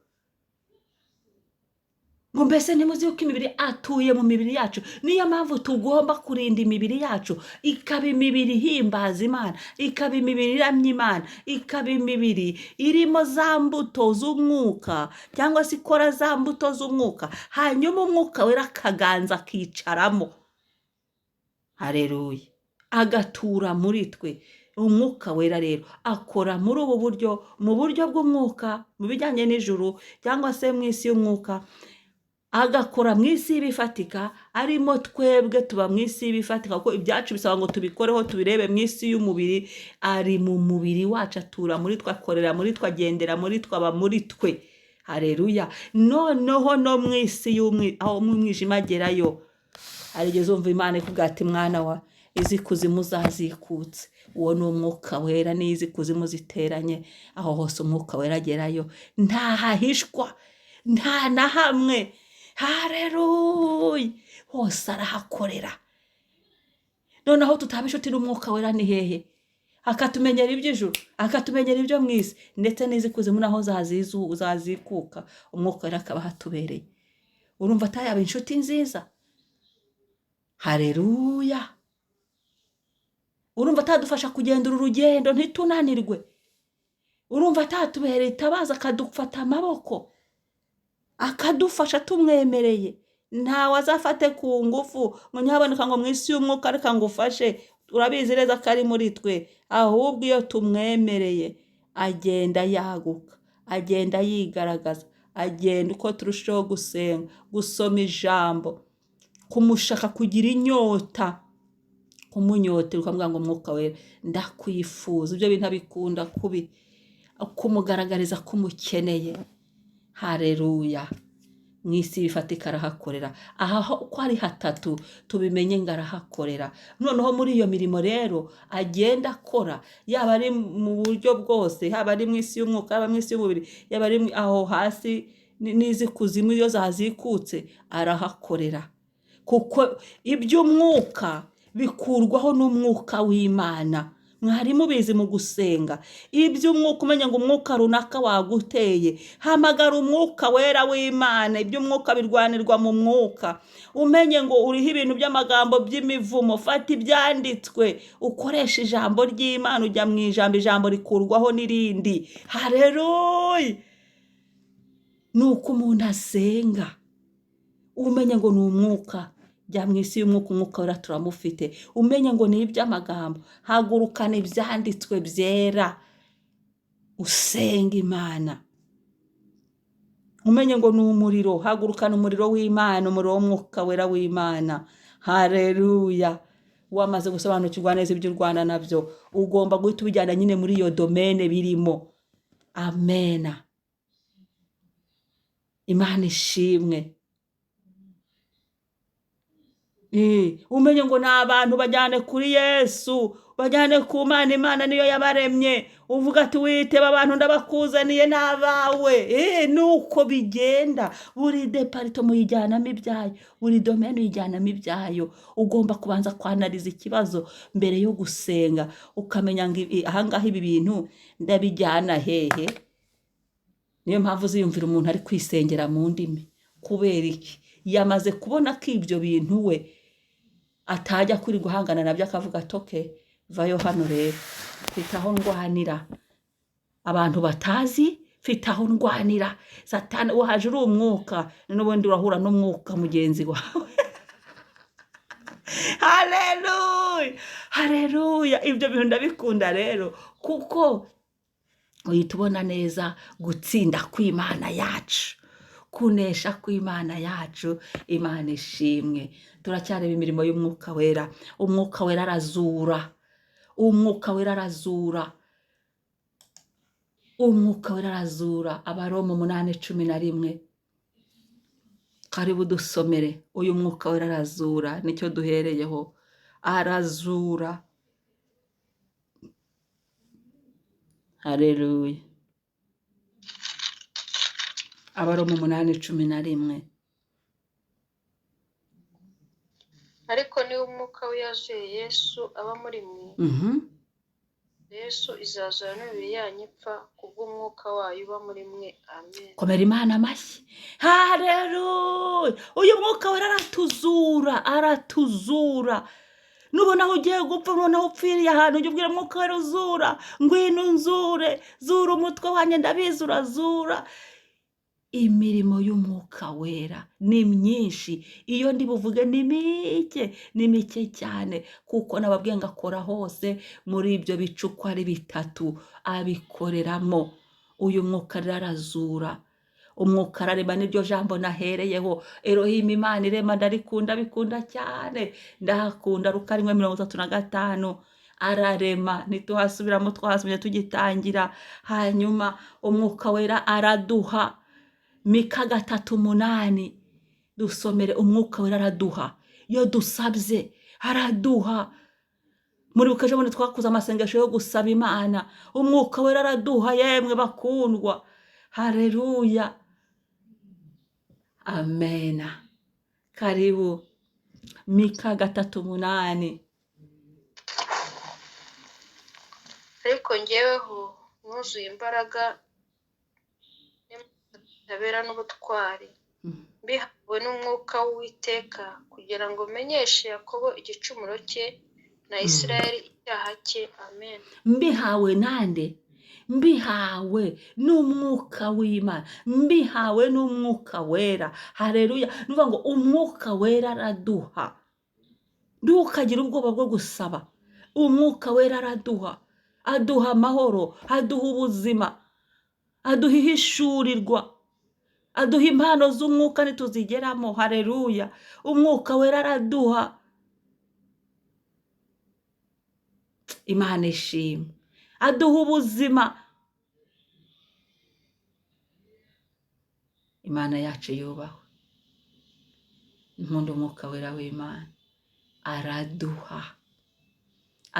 Ngo mbese ntimuzi yuko imibiri atuye mu mibiri yacu? Niyo mpamvu tugomba kurinda imibiri yacu, ikaba imibiri ihimbaza Imana, ikaba imibiri iramya Imana, ikaba imibiri irimo za mbuto z'umwuka, cyangwa se ikora za mbuto z'umwuka, hanyuma Umwuka Wera akaganza, akicaramo. Hareruya. Agatura muri twe. Umwuka Wera rero akora muri ubu buryo, mu buryo bw'umwuka, mu bijyanye n'ijuru cyangwa se mu isi y'umwuka, agakora mu isi y'ibifatika arimo. Twebwe tuba mu isi y'ibifatika kuko ibyacu bisaba ngo tubikoreho, tubirebe mu isi y'umubiri. Ari mu mubiri wacu, atura muri twe, akorera muri twe, agendera muri twe, aba muri twe. Hareruya. Noneho no mu isi aho mu mwijima agerayo. Harigeze umva Imana ikubwira ati: "Mwana wa, izi kuzimu zazikutse"? Uwo ni Umwuka Wera. N'izi kuzimu ziteranye, aho hose Umwuka Wera agerayo, ntahahishwa, nta na hamwe. Hareruya. Hose arahakorera. Noneho tutaba inshuti n'Umwuka Wera ni hehe? Akatumenyera iby'ijuru, akatumenyera ibyo mu isi, ndetse n'izi kuzimu naho zazikuka, Umwuka Wera akaba ahatubereye. Urumva atayaba inshuti nziza? Hareruya. Urumva atadufasha kugenda uru rugendo ntitunanirwe? Urumva atatubereye itabaza, akadufata amaboko, akadufasha tumwemereye? Ntawe azafate ku ngufu ngo nyaboneka, ngo mu isi y'umwuka reka ngufashe. Urabizi neza ko ari muri twe. Ahubwo iyo tumwemereye agenda yaguka, agenda yigaragaza, agenda uko turushaho gusenga, gusoma ijambo, kumushaka, kugira inyota, kumunyotera, ukamubwira ngo: "Mwuka Wera, ndakwifuza." Ibyo bintu abikunda kubi, kumugaragariza ko umukeneye. Hareruya. Mu isi bifatika arahakorera. Aha uko ari hatatu tubimenye ngo arahakorera. Noneho muri iyo mirimo rero agenda akora, yaba ari mu buryo bwose, yaba ari mu isi y'umwuka, yaba mu isi y'umubiri, yaba ari aho hasi n'izi kuzimu iyo zazikutse, arahakorera, kuko iby'umwuka bikurwaho n'Umwuka w'Imana. Mwari mubizi? Mu gusenga, iby'umwuka, umenya ngo umwuka runaka waguteye, hamagara Umwuka Wera w'Imana. Iby'umwuka birwanirwa mu mwuka. Umenye ngo uriho ibintu by'amagambo by'imivumo, fata ibyanditswe, ukoresha ijambo ry'Imana. Ujya mu ijambo, ijambo rikurwaho n'irindi. Hareruya. Ni uko umuntu asenga. Umenye ngo ni umwuka, jya mu isi y'umwuka, Umwuka Wera turamufite. Umenye ngo ni iby'amagambo, hagurukana ibyanditswe byera, usenga Imana. Umenye ngo ni umuriro, hagurukana umuriro w'Imana, umuriro w'Umwuka Wera w'Imana. Hareruya. Wamaze gusobanukirwa neza ibyo urwana nabyo, ugomba guhita ubijyana nyine muri iyo domaine birimo. Amena. Imana ishimwe. Umenye ngo ni abantu, bajyane kuri Yesu, bajyane ku Mana. Imana niyo yabaremye. Uvuga ati witeba abantu ndabakuzaniye n'abawe. Nuko bigenda. Buri département uyijyanamo ibyayo, buri domaine uyijyanamo ibyayo. Ugomba kubanza kwanariza ikibazo mbere yo gusenga, ukamenya ngo ahangaha ibi bintu ndabijyana hehe. Niyo mpamvu uziyumvira umuntu ari kwisengera mu ndimi. Kubera iki? Yamaze kubona ko ibyo bintu we atajya kuri guhangana nabyo, akavuga ati okay, vayo hano rero, mfite aho ndwanira abantu batazi, mfite aho ndwanira Satani. Waje uri umwuka, n'ubundi urahura n'umwuka mugenzi wawe. Haleluya, haleluya! Ibyo bintu ndabikunda rero, kuko uhita ubona neza gutsinda kw'Imana yacu, kunesha kw'Imana yacu. Imana ishimwe. Turacyareba imirimo y'Umwuka Wera. Umwuka Wera arazura, Umwuka Wera arazura, Umwuka Wera arazura. Abaroma 8:11, karibu dusomere. Uyu Mwuka Wera arazura, nicyo duhereyeho. Arazura. Haleluya! Abaroma 8:11. Ariko niba umwuka w'iyazuye Yesu aba muri mwe, Yesu izazura n'imibiri yanyu ipfa kubw'umwuka wayo uba muri mwe. Amen. Komera Imana amashyi. Haleluya! Uyu Mwuka Wera aratuzura, aratuzura. Nubona aho ugiye gupfa, nubona aho upfiriye ahantu, ujya ubwira Mwuka Wera uzura: "Ngwino unzure, zura umutwe wanjye, ndabizi urazura." Imirimo y'Umwuka Wera ni myinshi. Iyo ndi buvuge ni mike, ni mike cyane, kuko nababwiye ngo akora hose muri ibyo bice uko ari bitatu, abikoreramo. Uyu Mwuka rero arazura, Umwuka ararema. Niryo jambo nahereyeho, Elohim, Imana irema. Ndarikunda, bikunda cyane, ndahakunda. Luka 1:35, ararema. Ntituhasubiramo, twahasubye tugitangira. Hanyuma Umwuka Wera araduha. Mika 3:8, dusomere. Umwuka Wera araduha iyo dusabye, araduha. Muri bukejo bundi twakoze amasengesho yo gusaba Imana. Umwuka Wera araduha, yemwe bakundwa. Hareruya, amena. Karibu, Mika 3:8. Ariko njyeweho nuzuye imbaraga n'ubutabera n'ubutwari, mbihawe n'Umwuka w'Uwiteka, kugira ngo menyeshe Yakobo igicumuro cye na Isirayeli icyaha cye. Amen. Mbihawe nande? Mbihawe n'Umwuka w'Imana, mbihawe n'Umwuka Wera. Hareruya! Ni ukuvuga ngo Umwuka Wera araduha. Ntukagire ubwoba bwo gusaba. Umwuka Wera araduha, aduha amahoro, aduha ubuzima, aduha ihishurirwa, aduha impano z'umwuka ntituzigeramo. Hareruya! Umwuka Wera araduha. Imana ishimwe. Aduha ubuzima. Imana yacu yubahwe. Nkunda Umwuka Wera w'Imana. Araduha,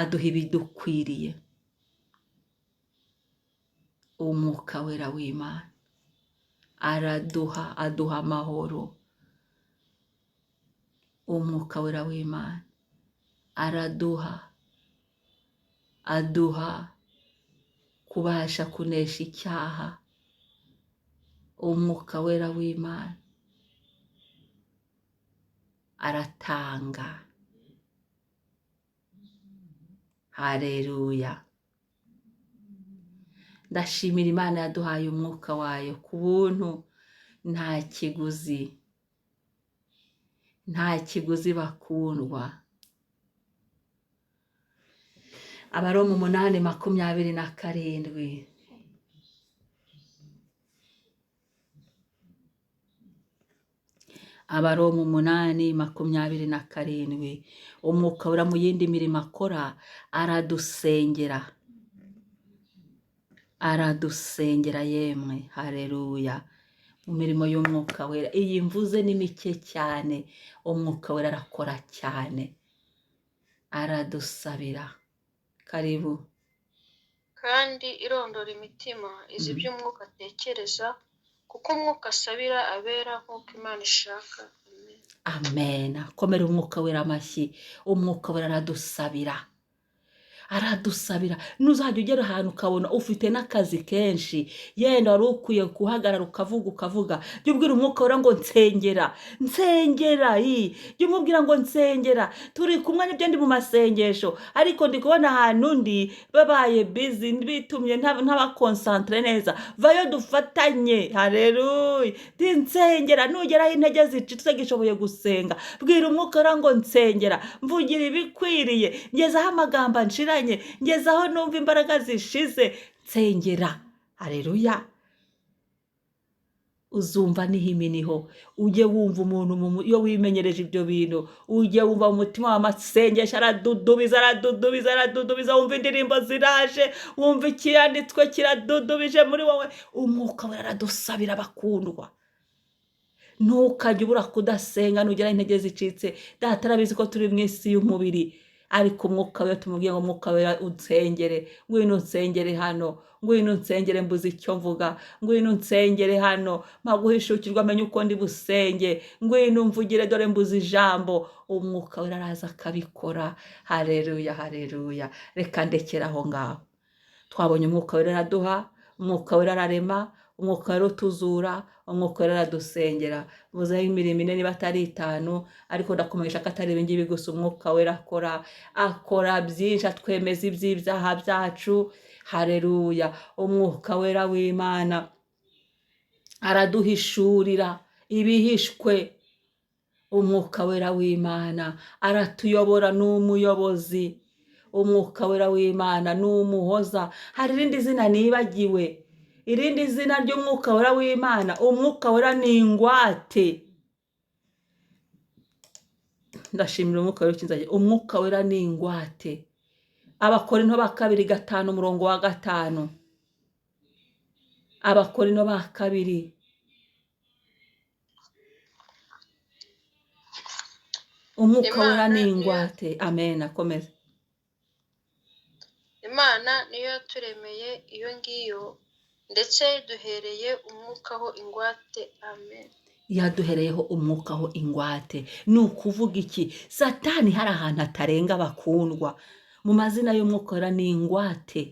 aduha ibidukwiriye. Umwuka Wera w'Imana araduha, aduha amahoro. Umwuka Wera w'Imana araduha, aduha kubasha kunesha icyaha. Umwuka Wera w'Imana aratanga. Hareruya! Ndashimira Imana yaduhaye Umwuka wayo ku buntu, nta kiguzi, nta kiguzi, bakundwa. Abaroma 8:27. Abaroma 8:27. Umwuka Wera mu yindi mirimo akora, aradusengera, aradusengera yemwe. Hareruya! Mu mirimo y'Umwuka Wera, iyi mvuze ni mike cyane. Umwuka Wera arakora cyane, aradusabira. Karibu. Kandi irondora imitima, izi ibyo umwuka atekereza, kuko umwuka asabira abera nk'uko Imana ishaka. Amen. Komera umwuka wera amashyi. Umwuka wera aradusabira, aradusabira. Nuzajya ugera ahantu ukabona ufite n'akazi kenshi, yenda wari ukwiye guhagarara ukavuga ukavuga, jya ubwira umwuka wera ngo nsengera, nsengera, jya umubwira ngo nsengera, turi kumwe n'ibyo ndi mu masengesho, ariko ndi kubona ahantu ndi babaye busy bitumye ntabakonsantere neza, vayo dufatanye. Haleluya. Nsengera, nugeraho intege zicitse gishoboye gusenga, bwira umwuka wera ngo nsengera, mvugira ibikwiriye, ngezaho amagambo anshiranye, ngezaho numva imbaraga zishize, nsengera. Haleluya. Uzumva n'ihiminiho. Ujye wumva umuntu iyo wimenyereje ibyo bintu, ujye wumva mu mutima w'amasengesho aradudubiza, aradudubiza, aradudubiza, wumva indirimbo ziraje, wumva ikiyanditswe kiradudubije muri wowe. Umwuka we aradusabira bakundwa. Ntukajye ubura kudasenga nugera intege zicitse. Data arabizi ko turi mu isi y'umubiri, ariko umwuka we tumubwiye ngo umwuka we unsengere, ngwino unsengere hano, ngwino unsengere mbuze icyo mvuga, ngwino unsengere hano, mpaguhishukirwa amenye uko ndi busenge, ngwino umvugire dore mbuze ijambo. Umwuka we araza akabikora. Haleluya, haleluya. Reka ndekere aho ngaho. Twabonye umwuka wera araduha, umwuka wera ararema, umwuka wera utuzura, umwuka wera aradusengera. Mvuzeho imirimo ine niba atari itanu, ariko ndakumenyesha ko atari ibingibi gusa umwuka wera akora. Akora byinshi, atwemeza iby'ibyaha byacu. Haleluya. Umwuka wera w'Imana araduhishurira ibihishwe. Umwuka wera w'Imana aratuyobora, ni umuyobozi. Umwuka wera w'Imana ni umuhoza. Hari irindi zina nibagiwe, irindi zina ry'umwuka wera w'Imana. Umwuka wera ni ingwate. Ndashimira umwuka wera ukinzanye. Umwuka wera ni ingwate. Abakorinto ba kabiri 5 umurongo wa 5. Abakorinto ba kabiri. Umwuka wera ni ingwate. Amen. Akomeza. Imana niyo yaturemeye iyo ngiyo, ndetse duhereye umwuka ho ingwate. Amen. Yaduhereyeho umwuka ho ingwate. Ni ukuvuga iki? Satani hari ahantu atarenga bakundwa. Mu mazina y'umwuka wera ni ingwate.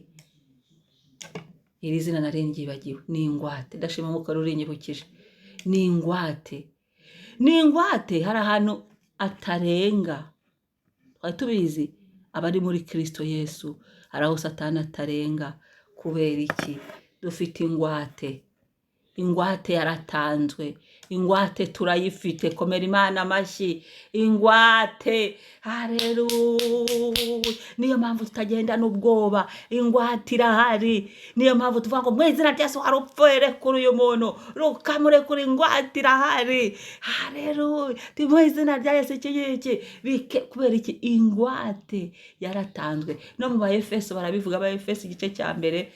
Iri zina nari ryibagiwe, ni ingwate. Ndashima umwuka wera urinyibukije. Ni ingwate. Ni ingwate, hari ahantu atarenga. Twari tubizi abari muri Kristo Yesu, hari aho Satani atarenga. Kubera iki? Dufite ingwate. Ingwate yaratanzwe, ingwate turayifite. Komera Imana amashyi. Ingwate, haleluya. Niyo mpamvu tutagenda n'ubwoba, ingwate irahari. Niyo mpamvu tuvuga ngo mu izina rya Yesu harupfuye kuri uyu muntu, rukamurekura, ingwate irahari. Haleluya. Mu izina rya Yesu iki ngiki. Kubera iki? Ingwate yaratanzwe. No mu Baefeso barabivuga, Abaefeso igice cya mbere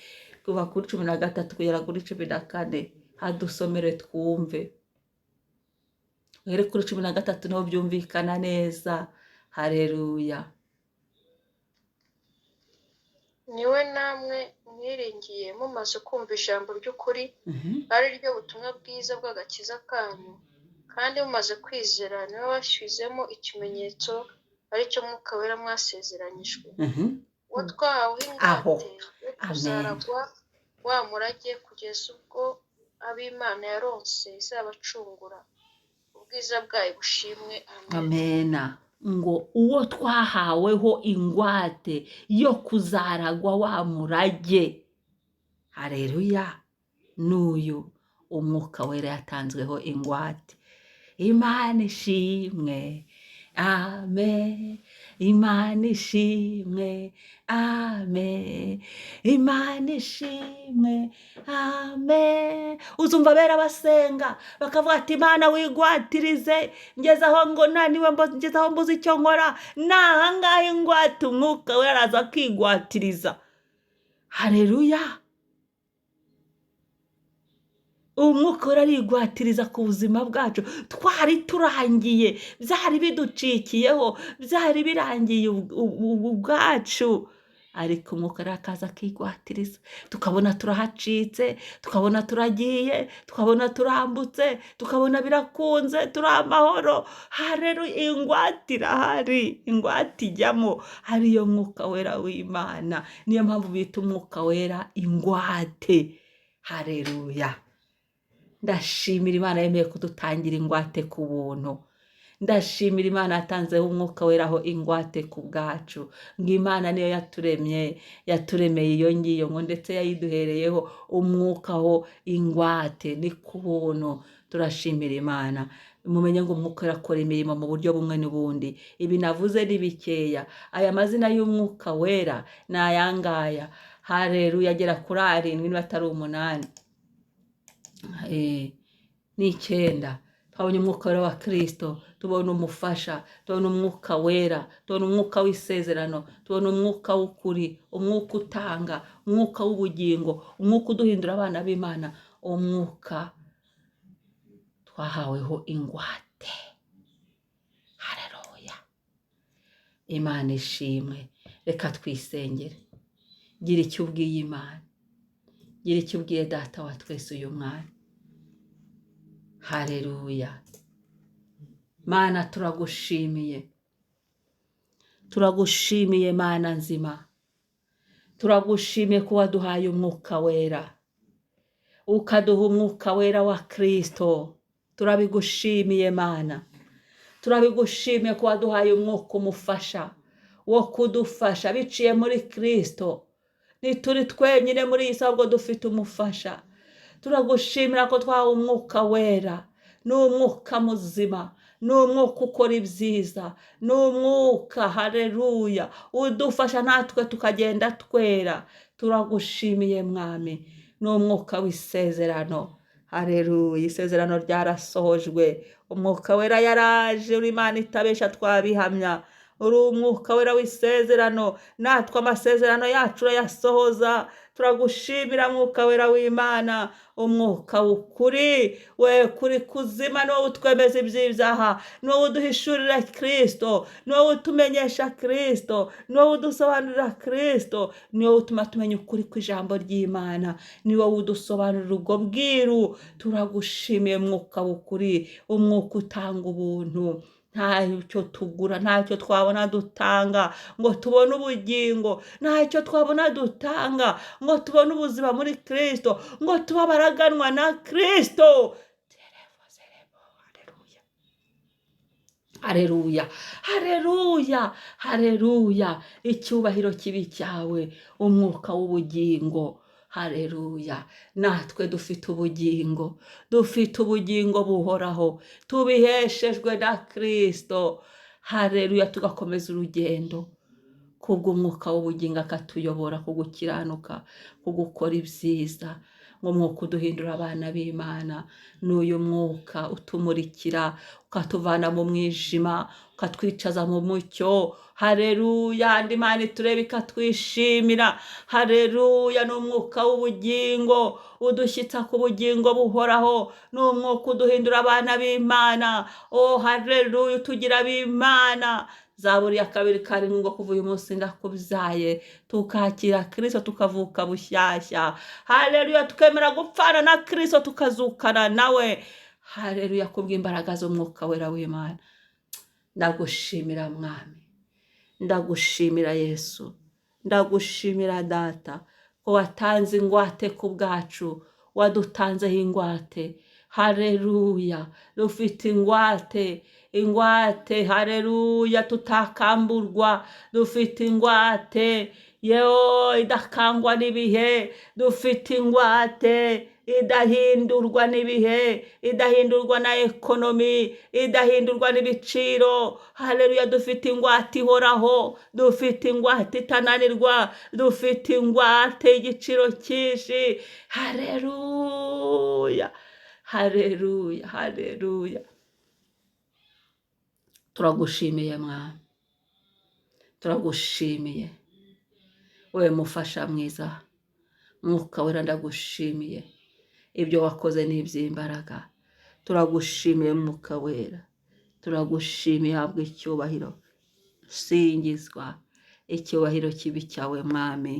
kuva kuri 13 kugera kuri 14. Hadusomere twumve. Uhere kuri 13 niho byumvikana neza. Haleluya. Niwe namwe mwiringiye mumaze kumva ijambo ry'ukuri, ari ryo butumwa bwiza bw'agakiza kanyu, kandi mumaze kwizera niwe washyizemo ikimenyetso ari cyo mwuka wera mwasezeranyijwe. Uwo twahawe ingwate yo kuzaragwa wa murage kugeza ubwo ab'Imana yaronse izabacungura. Ubwiza bwayo bushimwe. Amen. Ngo uwo twahaweho ingwate yo kuzaragwa wa murage. Haleluya. N'uyu umwuka wera yatanzweho ingwate. Imana ishimwe. Amen. Imana ishimwe. Amen. Imana ishimwe. Amen. Uzumva bera basenga bakavuga ati Imana wigwatirize, ngezaho ngo naniwe, ngezaho mbuze icyo nkora, nahangaha ingwate. Umwuka we araza akigwatiriza. Haleluya. Umwuka wera arigwatiriza ku buzima bwacu. Twari turangiye, byari biducikiyeho, byari birangiye ubwacu. Ariko umwuka rero akaza akigwatiriza, tukabona turahacitse, tukabona turagiye, tukabona turambutse, tukabona birakunze, turi amahoro. Hareruya, ingwate irahari, ingwate ijyamo ariyo mwuka wera w'Imana. Niyo mpamvu bita umwuka wera ingwate. Hareruya, ndashimira Imana yemeye kudutangira ingwate ku buntu. Ndashimira Imana yatanzeho umwuka wera aho ingwate ku bwacu. Ngo Imana niyo yaturemye, yaturemeye iyo ngiyo, ngo ndetse yayiduhereyeho umwuka ho ingwate, ni ku buntu. Turashimira Imana. Mumenye ngo umwuka wera akora imirimo mu buryo bumwe n'ubundi. Ibi navuze ni bikeya. Aya mazina y'umwuka wera ni ayangaya. Hareruya, agera kuri 7 niba atari 8. Ni 9. Twabonye umwuka wera wa Kristo, tubona umufasha, tubona umwuka wera, tubona umwuka w'isezerano, tubona umwuka w'ukuri, umwuka utanga, umwuka w'ubugingo, umwuka uduhindura abana b'Imana, umwuka twahaweho ingwate. Haleluya, Imana ishimwe. Reka twisengere. Gira icyo ubwiye Imana, gira icyo ubwiye Data wa twese uyu mwanya. Haleluya. Mana, turagushimiye, turagushimiye Mana nzima, turagushimiye ko waduhaye umwuka wera, ukaduha umwuka wera wa Kristo. Turabigushimiye Mana, turabigushimiye ko waduhaye umwuka umufasha wo kudufasha biciye muri Kristo. Ntituri twenyine muri iyi si, ahubwo dufite umufasha. Turagushimira ko twahawe umwuka wera. Ni umwuka muzima, ni umwuka ukora ibyiza, ni umwuka, haleluya, udufasha natwe tukagenda twera. Turagushimiye Mwami. Ni umwuka w'isezerano. Haleluya, isezerano ryarasohojwe, umwuka wera yaraje. Uri Imana itabesha, twabihamya. Uri umwuka wera w'isezerano, natwe amasezerano yacu urayasohoza. Turagushimira mwuka wera w'Imana, umwuka w'ukuri, we kuri kuzima, ni wowe utwemeza iby'ibyaha, ni wowe uduhishurira Kristo, ni wowe utumenyesha Kristo, ni wowe udusobanurira Kristo, ni wowe utuma tumenya ukuri kw'ijambo ry'Imana, ni wowe udusobanurira ubwo bwiru. Turagushimiye mwuka w'ukuri, umwuka utanga ubuntu. Ntacyo tugura, ntacyo twabona dutanga ngo tubone ubugingo, ntacyo twabona dutanga ngo tubone ubuzima muri Kristo, ngo tube abaraganwa na Kristo. Haleluya, haleluya, haleluya. Icyubahiro kibi cyawe, umwuka w'ubugingo. Haleluya, natwe dufite ubugingo, dufite ubugingo buhoraho, tubiheshejwe na Kristo. Haleluya, tugakomeza urugendo kubw'umwuka w'ubugingo, akatuyobora ku gukiranuka, ku gukora ibyiza. Ngo umwuka uduhindura abana b'Imana, n'uyu mwuka utumurikira, ukatuvana mu mwijima, ukatwicaza mu mucyo. Haleluya, andi Imana itureba ikatwishimira. Haleluya, ni umwuka w'ubugingo udushyitsa ku bugingo buhoraho, ni umwuka uduhindura abana b'Imana. Oh haleluya, utugira ab'Imana. Zaburi ya 2:7 ngo kuva uyu munsi ndakubyaye, tukakira Kristo tukavuka bushyashya. Haleluya, tukemera gupfana na Kristo tukazukana nawe. Haleluya, kubw'imbaraga z'umwuka wera w'Imana. Ndagushimira Mwami, ndagushimira Yesu, ndagushimira Data ko watanze ingwate ku bwacu, wadutanzeho ingwate. Haleluya, dufite ingwate, ingwate, haleluya, tutakamburwa. Dufite ingwate yewe idakangwa n'ibihe, dufite ingwate idahindurwa n'ibihe, idahindurwa na ekonomi, idahindurwa n'ibiciro. Haleluya, dufite ingwate ihoraho, dufite ingwate itananirwa, dufite ingwate y'igiciro cyinshi. Haleluya, haleluya, haleluya. Turagushimiye Mwami, turagushimiye wewe mufasha mwiza, mwuka wera, ndagushimiye ibyo wakoze n'iby'imbaraga. Turagushimiye mwuka wera, turagushimiye, habwa icyubahiro, singizwa. Icyubahiro kibi cyawe, Mwami.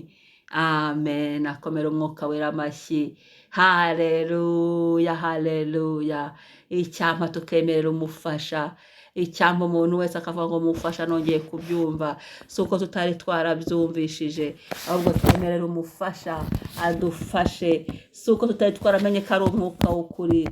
Amen. Akomera Umwuka Wera amashyi. Haleluya, haleluya. Icyampa tukemerera umufasha. Icyampa umuntu wese akavuga ngo: "Mufasha, nongeye kubyumva." Si uko tutari twarabyumvishije, ahubwo twemerera umufasha adufashe. Si uko tutari twaramenye ko ari umwuka w'ukuri.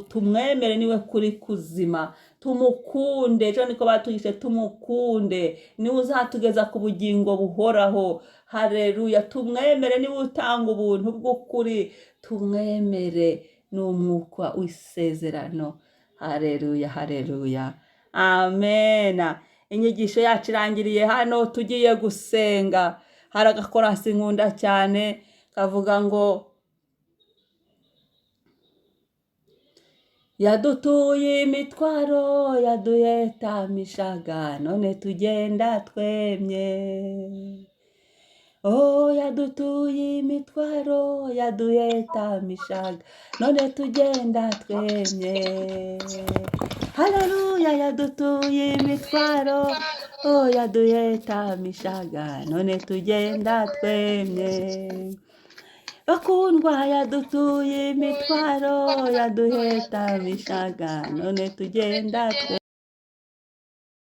Tumwemere, niwe kuri kuzima. Tumukunde, ejo niko batwigishe. Tumukunde, niwe uzatugeza ku bugingo buhoraho. Hareruya. Tumwemere, niwe utanga ubuntu bw'ukuri. Tumwemere, ni umwuka w'isezerano. Hareruya, hareruya, amena. Inyigisho yacu irangiriye hano, tugiye gusenga. Hari agakorasi nkunda cyane kavuga ngo: "Yadutuye imitwaro yaduhetamishaga, none tugenda twemye." Oh, yadutuye imitwaro yaduhetamishaga, none tugenda twemye. Haleluya, yadutuye imitwaro, oh, yaduhetamishaga, none tugenda twemye. Bakundwa, yadutuye imitwaro yaduhetamishaga, none tugenda twemye.